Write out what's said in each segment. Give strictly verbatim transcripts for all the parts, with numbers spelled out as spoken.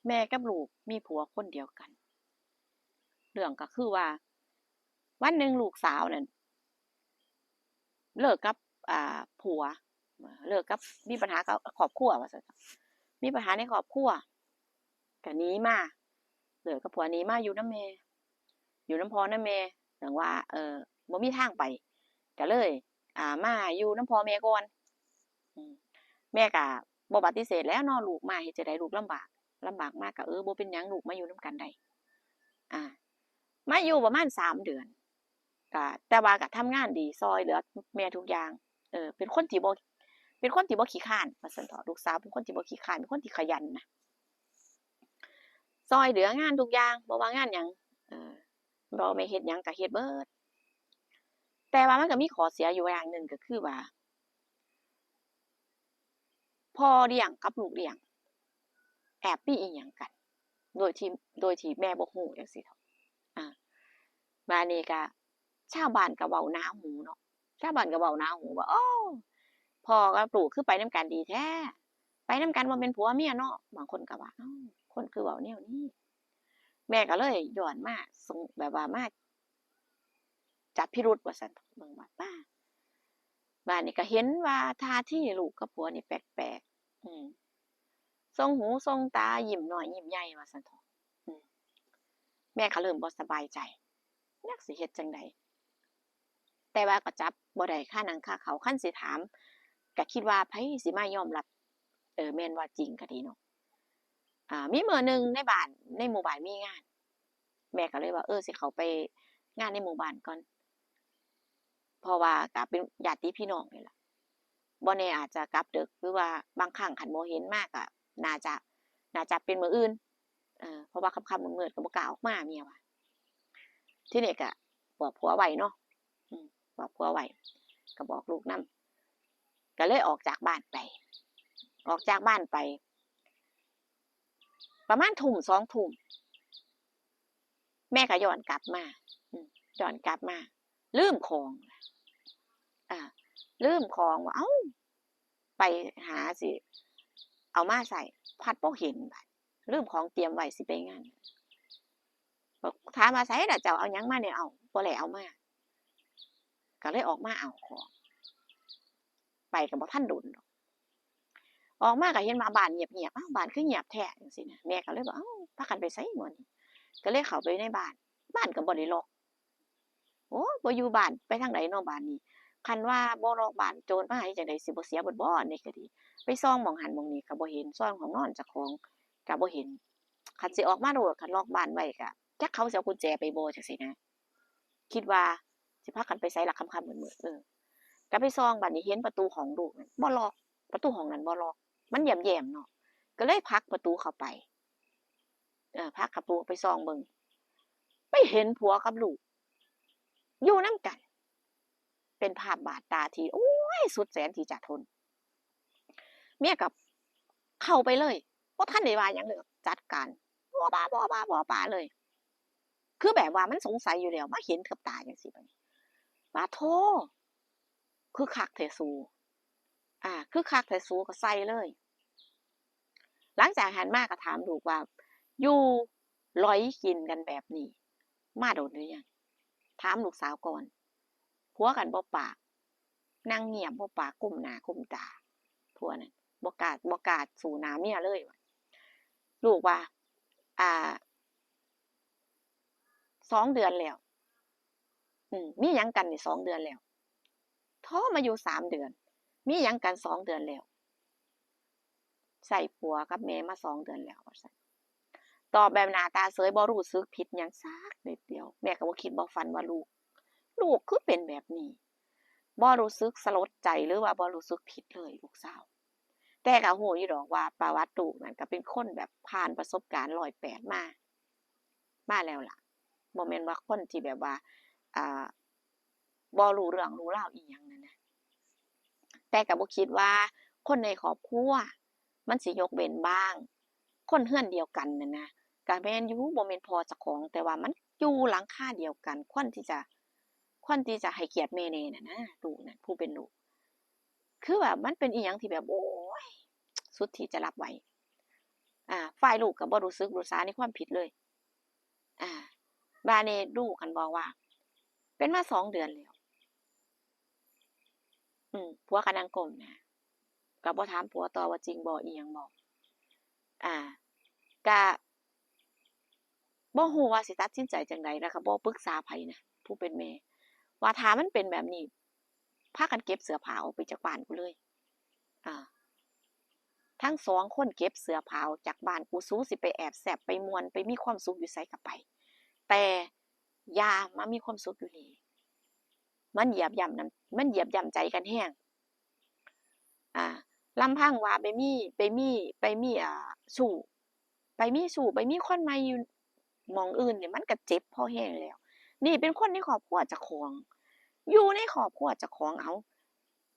แม่กับลูกมีผัวคนเดียวกัน เรื่องก็คือว่า วันหนึ่งลูกสาวนั่นเลิกกับ อ่า ผัว เลิกกับ มีปัญหากับครอบครัวว่าซั่น มีปัญหาในครอบครัว ก็หนีมา เลิกกับผัวหนีมาอยู่นำแม่ อยู่นำพ่อนำแม่ เรื่องว่า เอ่อ บ่มีทางไป ก็เลย อ่า มาอยู่นำพ่อแม่ก่อน อืม แม่ก็บ่ปฏิเสธแหล้วเนาะ ลูกมาเฮ็ดจั่งใด๋ ลูกลำบาก ลำบากมาก็ เออ บ่เป็นหยัง ลูกมาอยู่นำกันได้ อ่า มาอยู่ประมาณสามเดือน ก็ แต่ว่าก็ทำงานดี ซ่อยเหลือแม่ทุกอย่าง เออ เป็นคนที่บ่ เป็นคนที่บ่ขี้คร้าน ว่าซั่นเถาะ ลูกสาวเป็นคนที่บ่ขี้คร้าน เป็นคนที่ขยันนะ ซ่อยเหลืองานทุกอย่าง บ่ว่างานหยัง เออ บอกแม่เฮ็ดหยังก็เฮ็ดเบิด แต่ว่ามันก็มีข้อเสียอยู่อย่างหนึ่ง ก็คือว่า พ่อเลี้ยงกับลูกเลี้ยง แอบมีอิหยังกัน โดยที่ โดยที่แม่บ่ฮู้จั่งซี้เถาะ อ่า บาดนี้ก็ ชาวบ้านก็เว้าหนาหูเนาะ ชาวบ้านก็เว้าหนาหูว่า โอ้ พ่อกับลูกคือไปนำกันดีแท้ ไปนำกันบ่แม่นผัวเมียเนาะ บางคนก็ว่า เอ้า คนคือเว้าแนวนี้ แม่ก็เลยย้อนมาสง แบบว่ามาจับพิรุธว่าซั่น เบิ่งว่า ป้า บาดนี้ก็เห็นว่าท่าทีลูกกับผัวนี่แปลกๆ อืม ส่งหูส่งตา ยิ้มน้อยยิ้มใหญ่ว่าซั่นเถาะ อืม แม่ก็เริ่มบ่สบายใจ จักสิเฮ็ดจั่งใด แต่ว่าก็จับบ่ได้คาหนังคาเขา คันสิถามก็คิดว่าไผสิมายอมรับ เออ แม่นว่าจริงก็ดีเนาะ อ่า มีมื้อหนึ่งในบ้าน ในหมู่บ้านมีงาน แม่ก็เลยว่า เออ สิเข้าไปงานในหมู่บ้านก่อน เพราะว่าก็เป็นญาติพี่น้องนี่ล่ะ บ่แน่อาจจะกลับดึก หรือว่าบางครั้งคันบ่เห็นมาก็น่าจะ น่าจะเป็นมื้ออื่น เออ เพราะว่าค่ำๆมืดๆก็บ่กล้าออกมา เมียว่า ทีนี้ก็บอกผัวไว้เนาะ อืม บอกผัวไว้ ก็บอกลูกนำ ก็เลยออกจากบ้านไป ออกจากบ้านไป ประมาณทุ่ม สองทุ่ม แม่ก็ย้อนกลับมา อืม ย้อนกลับมา ลืมของ อ่า ลืมของว่า เอ้า ไปหาสิเอามาใส่ พัดบ่เห็น บัดลืมของเตรียมไว้สิไปงาน ถามว่า ไสล่ะเจ้า เอาหยังมาแหน่ เอ้า บ่ได้เอามา ก็เลยออกมาเอาของ ไปก็บ่ทันโดนดอก ออกมาก็เห็นว่าบ้านเงียบๆ อ้าว บ้านคือเงียบแท้ จั่งซี้นะ แม่ก็เลยว่า เอ้า พากันไปไสมื้อนี้ ก็เลยเข้าไปในบ้าน บ้านก็บ่ได้ล็อก โอ้ย บ่อยู่บ้าน ไปทางใดเนาะบาดนี้ คันว่าบ่ล็อกบ้าน โจรมาเฮ็ดจั่งใด๋ สิบ่เสียเบิดบ่ อันนี้ก็ดี ไปส่องหม่องหั้นหม่องนี้ก็บ่เห็น ส่องห้องนอนเจ้าของก็บ่เห็น คันสิออกมาโลด คันล็อกบ้านไว้ก็จักเขาสิเอากุญแจไปบ่ จั่งซี้นะ คิดว่าสิพากันไปไสล่ะ ค่ำๆมืดๆ เออ ก็ไปส่อง บาดนี้เห็นประตูห้องลูกนั่นบ่ล็อก ประตูห้องนั้นบ่ล็อก มันแย้มๆเนาะ ก็เลยผลักประตูเข้าไป เออ ผลักประตูไปส่องเบิ่ง ไปเห็นผัวกับลูกอยู่นำกัน เป็นภาพบาดตาที่ โอ้ย สุดแสนที่จะทน เมียก็เข้าไปเลย บ่ทันได้ว่าหยังเลย จัดการ บ่ปา บ่ปา บ่ปาเลย คือแบบว่ามันสงสัยอยู่แล้ว มาเห็นกับตาจั่งซี้ บาดนี้ ปาโธ่ คือคักแท้สู อ่า คือคักแท้สู ก็ใส่เลย หลังจากหั้นมาก็ถามลูกว่า อยู่หลอยกินกันแบบนี้ มาโดนหรือยัง ถามลูกสาวก่อน ผัวกันบ่ปาก นั่งเงียบบ่ปาก ก้มหน้าก้มตา ผัวนั่นบ่กล้า บ่กล้าสู้หน้าเมียเลย ลูกว่า อ่า สองเดือนแล้ว อืม มีหยังกันนี่สองเดือนแล้ว โธ่ มาอยู่สามเดือน มีหยังกันสองเดือนแล้ว ใส่ผัวกับแม่มาสองเดือนแล้ว ว่าซั่น ตอบแบบหน้าตาเฉย บ่รู้สึกผิดหยังสักนิดเดียว แม่ก็บ่คิดบ่ฝันว่าลูก ลูกคือเป็นแบบนี้ บ่รู้สึกสลดใจ หรือว่าบ่รู้สึกผิดเลย ลูกสาว แต่ก็ฮู้อยู่ดอกว่าประวัติลูกนั่นก็เป็นคนแบบผ่านประสบการณ์ร้อยแปดมา มาแล้วล่ะ บ่แม่นว่าคนที่แบบว่า อ่า บ่รู้เรื่องรู้ราวอิหยังนั่นนะ แต่ก็บ่คิดว่าคนในครอบครัวมันสิยกเว้นบาง คนเฮือนเดียวกันนั่นนะ ก็แม่นอยู่ บ่แม่นพ่อเจ้าของ แต่ว่ามันอยู่หลังคาเดียวกัน ควรที่จะ ควรที่จะให้เกียรติแม่แหน่น่ะนะ ลูกนั่น ผู้เป็นลูก คือแบบมันเป็นอิหยังที่แบบ โอ๊ย สุดที่จะรับไหว อ่า ฝ่ายลูกก็บ่รู้สึกรู้สาในความผิดเลย อ่า บาดนี้ลูกหั้นบอกว่า เป็นมาสองเดือนแล้ว อืม ผัวก็นั่งก้มหน้า ก็บ่ถามผัวต่อว่าจริงบ่ อีหยังบ่ อ่า ก็บ่ฮู้ว่าสิตัดสินใจจั่งใด แล้วก็บ่ปรึกษาไผนะ ผู้เป็นแม่ ว่าถ้ามันเป็นแบบนี้ พากันเก็บเสื้อผ้าออกไปจากบ้านกูเลย อ่า ทั้งสองคนเก็บเสื้อผ้าออกจากบ้านกู สูสิไปแอบแซบ ไปม่วน ไปมีความสุขอยู่ไสก็ไป แต่อย่ามามีความสุขอยู่นี่ มันเหยียบย่ำน้ำ มันเหยียบย่ำใจกันแฮง อ่า ลำพังว่าไปมี ไปมี ไปมี อ่า ชู้ ไปมีชู้ ไปมีคนใหม่อยู่หม่องอื่นนี่ มันก็เจ็บพอแฮงแล้ว นี่เป็นคนในครอบครัวเจ้าของ อยู่ในครอบครัวเจ้าของ เอ้า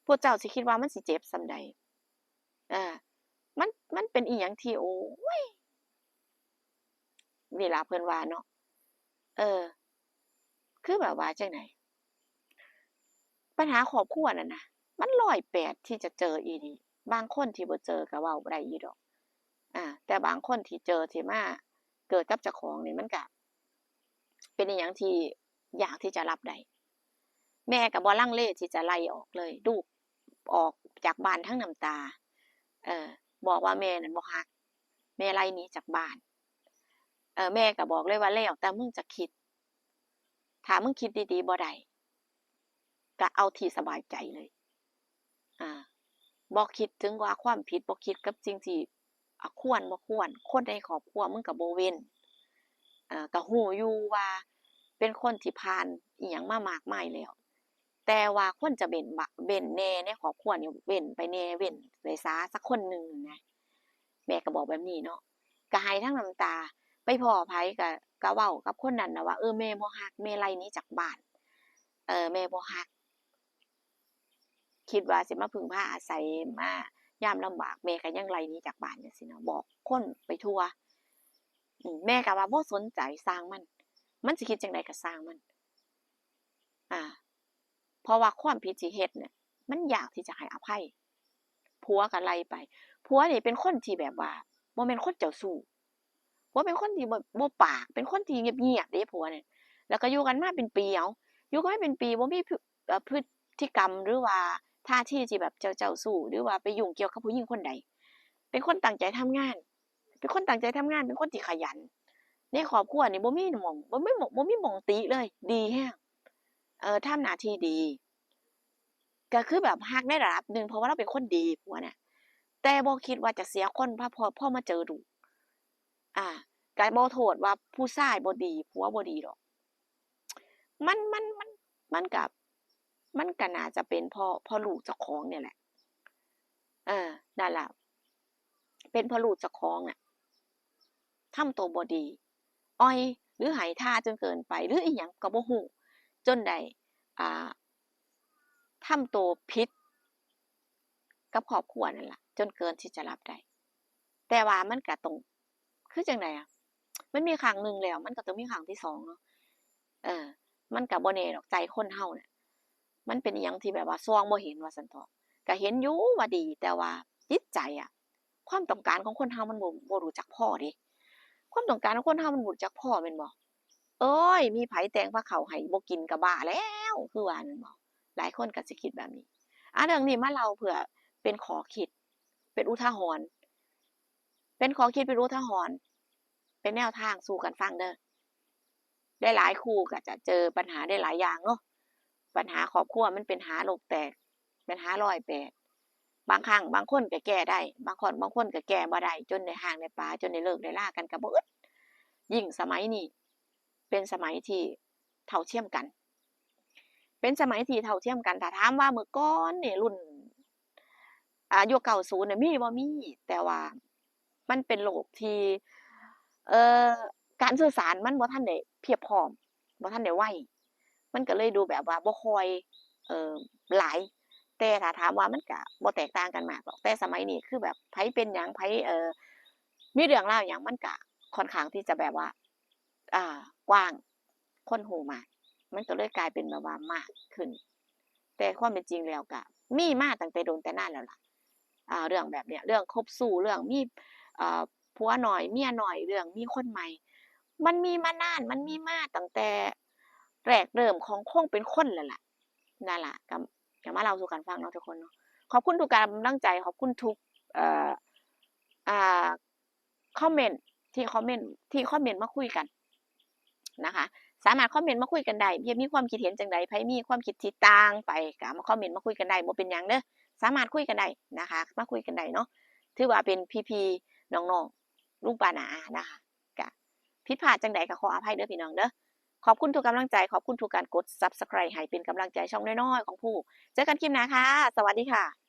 พวกเจ้าสิคิดว่ามันสิเจ็บส่ำใด เออ มัน มันเป็นอิหยังที่ โอ้ย นี่ล่ะเพิ่นว่าเนาะ เออ คือแบบว่าจั่งใด ปัญหาครอบครัวนั่นน่ะ มันร้อยแปดที่จะเจออีหลี บางคนที่บ่เจอก็เว้าได้อยู่ดอก อ่า แต่บางคนที่เจอที่มาเกิดกับเจ้าของนี่มันก็เป็นอิหยังที่ยากที่จะรับได้ แม่ก็บ่ลังเลที่จะไล่ออกเลย ลูกออกจากบ้านทั้งน้ำตา เออ บอกว่าแม่นั่นบ่ฮัก แม่ไล่หนีจากบ้าน เออ แม่ก็บอกเลยว่า แล้วแต่มึงจะคิด ถ้ามึงคิดดีๆบ่ได้ ก็เอาที่สบายใจเลย อ่า บ่คิดถึงว่าความผิด บ่คิดกับสิ่งที่ อ่า ควรบ่ควร คนในครอบครัวมึงก็บ่เว้น อ่า ก็ฮู้อยู่ว่าเป็นคนที่ผ่านอิหยังมามากมายแล้ว แต่ว่าควรจะเว้นบะ เว้นแหน่ในครอบครัวนี่ เว้นไปแหน่ เว้นไปซะสักคนหนึ่งนะ แม่ก็บอกแบบนี้เนาะ ก็ไห้ทั้งน้ำตา ไปพ้อไผก็ ก็เว้ากับคนนั้นน่ะว่า เออ แม่บ่ฮัก แม่ไล่หนีจากบ้าน เออ แม่บ่ฮัก คิดว่าสิมาพึ่งพาอาศัย มายามลำบาก แม่ก็ยังไล่หนีจากบ้านจั่งซี้นะ บอกคนไปทั่ว อืม แม่ก็ว่าบ่สนใจ ซ่างมัน มันสิคิดจั่งใดก็ซ่างมัน อ่า เพราะว่าความผิดที่เฮ็ดเนี่ย มันยากที่จะให้อภัย ผัวก็ไล่ไป ผัวนี่เป็นคนที่แบบว่าบ่แม่นคนเจ้าชู้ ผัวเป็นคนที่บ่ บ่ปาก เป็นคนที่เงียบๆเด้ผัวเนี่ย แล้วก็อยู่กันมาเป็นปี เอ้า อยู่กันมาเป็นปี บ่มีพฤ เอ่อ พฤติกรรมหรือว่าท่าทีที่แบบเจ้า เจ้าชู้ หรือว่าไปยุ่งเกี่ยวกับผู้หญิงคนใด เป็นคนตั้งใจทำงาน เป็นคนตั้งใจทำงาน เป็นคนที่ขยัน ในครอบครัวนี่บ่มีหม่อง บ่มีหม่อง บ่มีหม่องติเลย ดีแฮง เอ่อ ทำหน้าที่ดี ก็คือแบบฮักในระดับหนึ่ง เพราะว่าลาวเป็นคนดี ผัวน่ะ แต่บ่คิดว่าจะเสียคน พอ พอ พอมาเจอลูก อ่า ก็บ่โทษว่าผู้ชายบ่ดี ผัวบ่ดีดอก มัน มัน มัน มันก็ มันก็น่าจะเป็นเพราะ เพราะลูกเจ้าของเนี่ยแหละ เออ นั่นล่ะ เป็นเพราะลูกเจ้าของน่ะ ทำตัวบ่ดี อ่อย หรือไห้ท่าจนเกินไป หรืออิหยังก็บ่ฮู้ จนได้ อ่า ทำตัวผิดกับครอบครัวนั่นล่ะ จนเกินที่จะรับได้ แต่ว่ามันก็ต้อง คือจั่งใดอะ มันมีครั้งหนึ่งแล้ว มันก็ต้องมีครั้งที่สองเนาะ เออ มันก็บ่แน่ดอก ใจคนเฮาน่ะ มันเป็นอิหยังที่แบบว่าส่องบ่เห็นว่าซั่นเถาะ ก็เห็นอยู่ว่าดี แต่ว่าจิตใจอะ ความต้องการของคนเฮามันบ่ บ่รู้จักพอเด้ ความต้องการของคนเฮามันบ่รู้จักพอแม่นบ่ โอ๊ย มีไผแต่งพาข้าวให้บ่กินก็บ้าแล้ว คือว่าแม่นบ่ หลายคนก็สิคิดแบบนี้ อ่ะ เรื่องนี้มาเล่าเพื่อเป็นข้อคิด เป็นอุทาหรณ์ เป็นข้อคิด เป็นอุทาหรณ์ เป็นแนวทางสู่กันฟังเด้อ ได้หลายคู่ก็จะเจอปัญหาได้หลายอย่างเนาะ ปัญหาครอบครัวมันเป็นหาโลกแตก เป็นหาร้อยแปด บางครั้งบางคนก็แก้ได้ บางคน บางคนก็แก้บ่ได้ จนได้ฮ้างได้ป๋า จนได้เลิกได้ลากันก็บ่อึด ยิ่งสมัยนี้เป็นสมัยที่เท่าเทียมกัน เป็นสมัยที่เท่าเทียมกัน ถ้าถามว่าเมื่อก่อนนี่รุ่น อายุเก้าศูนย์เนี่ยมีบ่ มี แต่ว่ามันเป็นโลกที่ เอ่อ การสื่อสารมันบ่ทันได้เพียบพร้อม บ่ทันได้ไว มันก็เลยดูแบบว่าบ่ค่อย เอ่อ หลาย แต่ถ้าถามว่ามันก็บ่แตกต่างกันมากดอก แต่สมัยนี้คือแบบไผเป็นหยัง ไผ เอ่อ มีเรื่องราวหยัง มันก็ค่อนข้างที่จะแบบว่า อ่า กว้าง คนฮู้มาก มันก็เลยกลายเป็นแบบว่ามากขึ้น แต่ความเป็นจริงแล้วก็มีมาตั้งแต่โดนแต่นานแล้วล่ะ อ่า เรื่องแบบเนี้ย เรื่องคบชู้ เรื่องมี เอ่อ ผัวน้อยเมียน้อย เรื่องมีคนใหม่ มันมีมานาน มันมีมาตั้งแต่แรกเริ่มของคงเป็นคนแล้วล่ะ นั่นล่ะ ก็ ก็มาเล่าสู่กันฟังเนาะทุกคนเนาะ ขอบคุณทุกกำลังใจ ขอบคุณทุก เอ่อ อ่า คอมเมนต์ ที่คอมเมนต์ ที่คอมเมนต์มาคุยกันนะคะ สามารถคอมเมนต์มาคุยกันได้ เพียงมีความคิดเห็นจั่งใด ไผมีความคิดที่ต่างไป ก็มาคอมเมนต์มาคุยกันได้ บ่เป็นหยังเด้อ สามารถคุยกันได้นะคะ มาคุยกันได้เนาะ ถือว่าเป็นพี่ๆ น้องๆ ลุงป้าน้าอานะคะ ก็ผิดพลาดจั่งใดก็ขออภัยเด้อพี่น้องเด้อ ขอบคุณทุกกำลังใจ ขอบคุณทุกการกด Subscribe ให้เป็นกำลังใจช่องน้อยๆ ของผู้ เจอกันคลิปหน้าค่ะ สวัสดีค่ะ